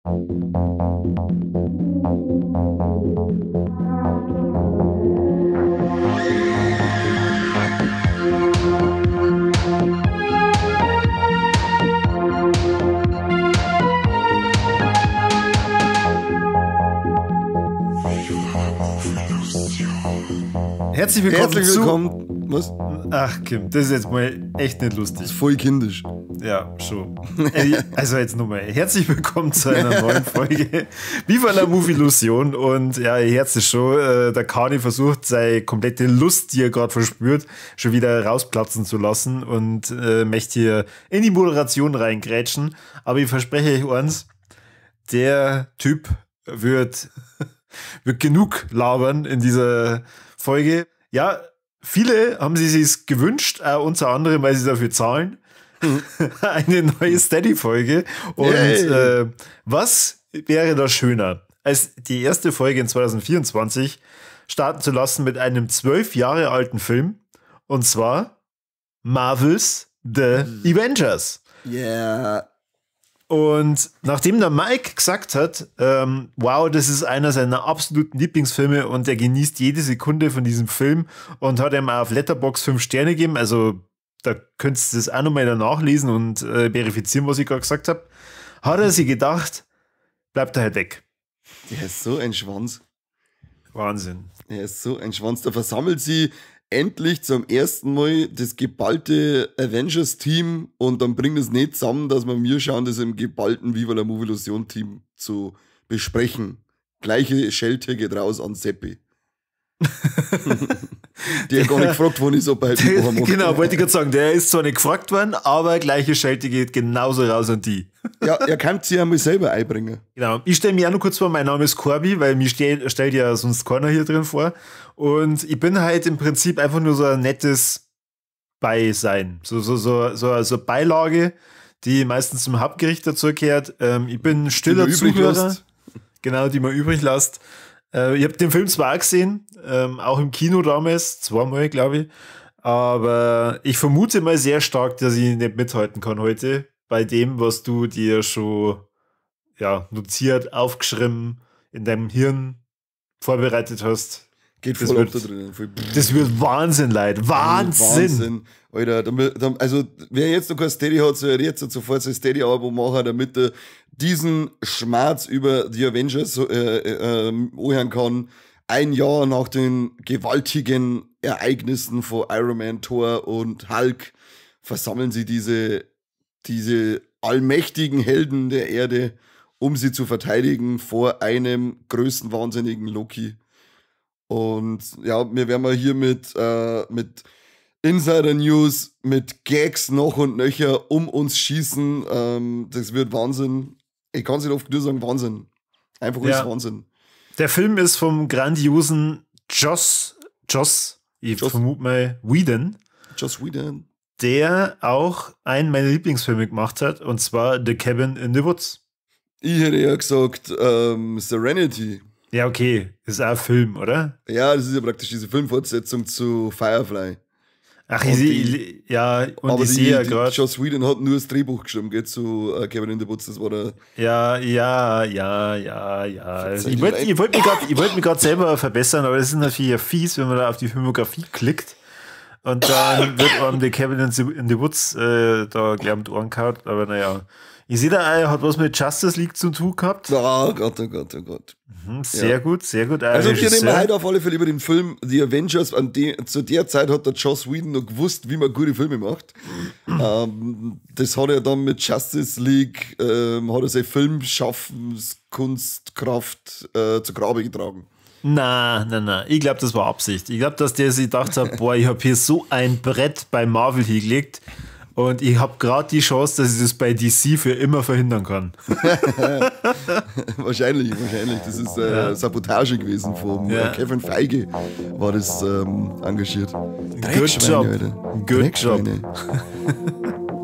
Herzlich willkommen. Herzlich willkommen. Was? Ach, Kim, das ist jetzt mal echt nicht lustig. Das ist voll kindisch. Ja, schon. Also jetzt nochmal. Herzlich willkommen zu einer neuen Folge Viva la Movilusion. Und ja, herzlich schon. Der Kani versucht, seine komplette Lust, die er gerade verspürt, schon wieder rausplatzen zu lassen und möchte hier in die Moderation reingrätschen. Aber ich verspreche euch eins, der Typ wird genug labern in dieser Folge. Ja, viele haben sich es gewünscht, unter anderem, weil sie dafür zahlen. Eine neue Steady-Folge. Und was wäre da schöner, als die erste Folge in 2024 starten zu lassen mit einem 12 Jahre alten Film, und zwar Marvel's The Avengers. Yeah. Und nachdem der Mike gesagt hat, wow, das ist einer seiner absoluten Lieblingsfilme und er genießt jede Sekunde von diesem Film und hat ihm auch auf Letterboxd 5 Sterne gegeben, also da könntest du das auch nochmal danach lesen und verifizieren, was ich gerade gesagt habe, hat er sich gedacht, bleibt er halt weg. Der ist so ein Schwanz. Wahnsinn. Der ist so ein Schwanz. Da versammelt sie endlich zum ersten Mal das geballte Avengers-Team und dann bringt es nicht zusammen, dass wir mir schauen, das im geballten Viva la Movilusion-Team zu besprechen. Gleiche Schelte geht raus an Seppi. Der gar nicht gefragt worden ist, ob er halt mitmachen mag. Genau, wollte ich gerade sagen, der ist zwar nicht gefragt worden, aber gleiche Schelte geht genauso raus an die. Ja, er kann sich ja mal selber einbringen. Genau, ich stelle mich auch noch kurz vor, mein Name ist Corby, weil mich stellt ja sonst keiner hier drin vor. Und ich bin halt im Prinzip einfach nur so ein nettes Beisein. So Beilage, die meistens zum Hauptgericht dazugehört. Ich bin stiller Zuhörer. Genau, die man übrig lässt. Ich habe den Film zwar auch gesehen, auch im Kino damals, zweimal, glaube ich, aber ich vermute mal sehr stark, dass ich nicht mithalten kann heute bei dem, was du dir schon ja, notiert, aufgeschrieben, in deinem Hirn vorbereitet hast. Geht voll ab da drin. Das wird Wahnsinn, Leute. Wahnsinn! Wahnsinn. Alter, also wer jetzt noch kein Steady hat, soll jetzt sofort sein Steady-Abo machen, damit er diesen Schmerz über die Avengers anhören kann. Ein Jahr nach den gewaltigen Ereignissen von Iron Man, Thor und Hulk versammeln sie diese allmächtigen Helden der Erde, um sie zu verteidigen vor einem größenwahnsinnigen Loki. Und ja, wir werden mal hier mit Insider News, mit Gags noch und nöcher um uns schießen. Das wird Wahnsinn. Ich kann es nicht oft nur sagen, Wahnsinn. Einfach ist Wahnsinn. Der Film ist vom grandiosen Joss, ich vermute mal, Whedon. Joss Whedon. Der auch einen meiner Lieblingsfilme gemacht hat, und zwar The Cabin in the Woods. Ich hätte ja gesagt, Serenity. Ja, okay. Ist auch ein Film, oder? Ja, das ist ja praktisch diese Filmfortsetzung zu Firefly. Ach, ich sehe, ja, und ich sehe ja gerade. Joss Whedon hat nur das Drehbuch geschrieben, geht zu Cabin in the Woods, das war der. Ja. Ich wollte mich gerade selber verbessern, aber das ist natürlich ja fies, wenn man da auf die Filmografie klickt und dann wird einem The Cabin in the Woods da gleich um die Ohren gehauen, aber naja. Ich sehe da, er hat was mit Justice League zu tun gehabt. Oh Gott, oh Gott, oh Gott. Sehr gut, sehr gut. Also wir reden heute auf alle Fälle über den Film The Avengers. Zu der Zeit hat der Joss Whedon noch gewusst, wie man gute Filme macht. Das hat er dann mit Justice League, hat er seine Filmschaffenskunstkraft zu Grabe getragen. Na. Ich glaube, das war Absicht. Ich glaube, dass der sich gedacht hat, boah, ich habe hier so ein Brett bei Marvel hingelegt. Und ich habe gerade die Chance, dass ich das bei DC für immer verhindern kann. Wahrscheinlich. Das ist Sabotage gewesen vom Kevin Feige war das engagiert. Good job. Good job.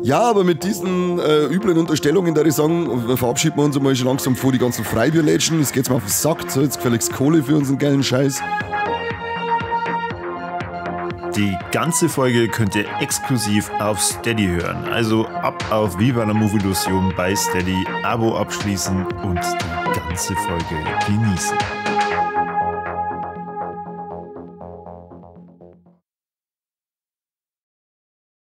Ja, aber mit diesen üblen Unterstellungen, da ich sagen, verabschieden wir uns einmal schon langsam vor die ganzen Freibierlädchen. Es geht mal auf den Sack. So, jetzt gefälligst Kohle für unseren geilen Scheiß. Die ganze Folge könnt ihr exklusiv auf Steady hören. Also ab auf Viva la Movilusion bei Steady, Abo abschließen und die ganze Folge genießen.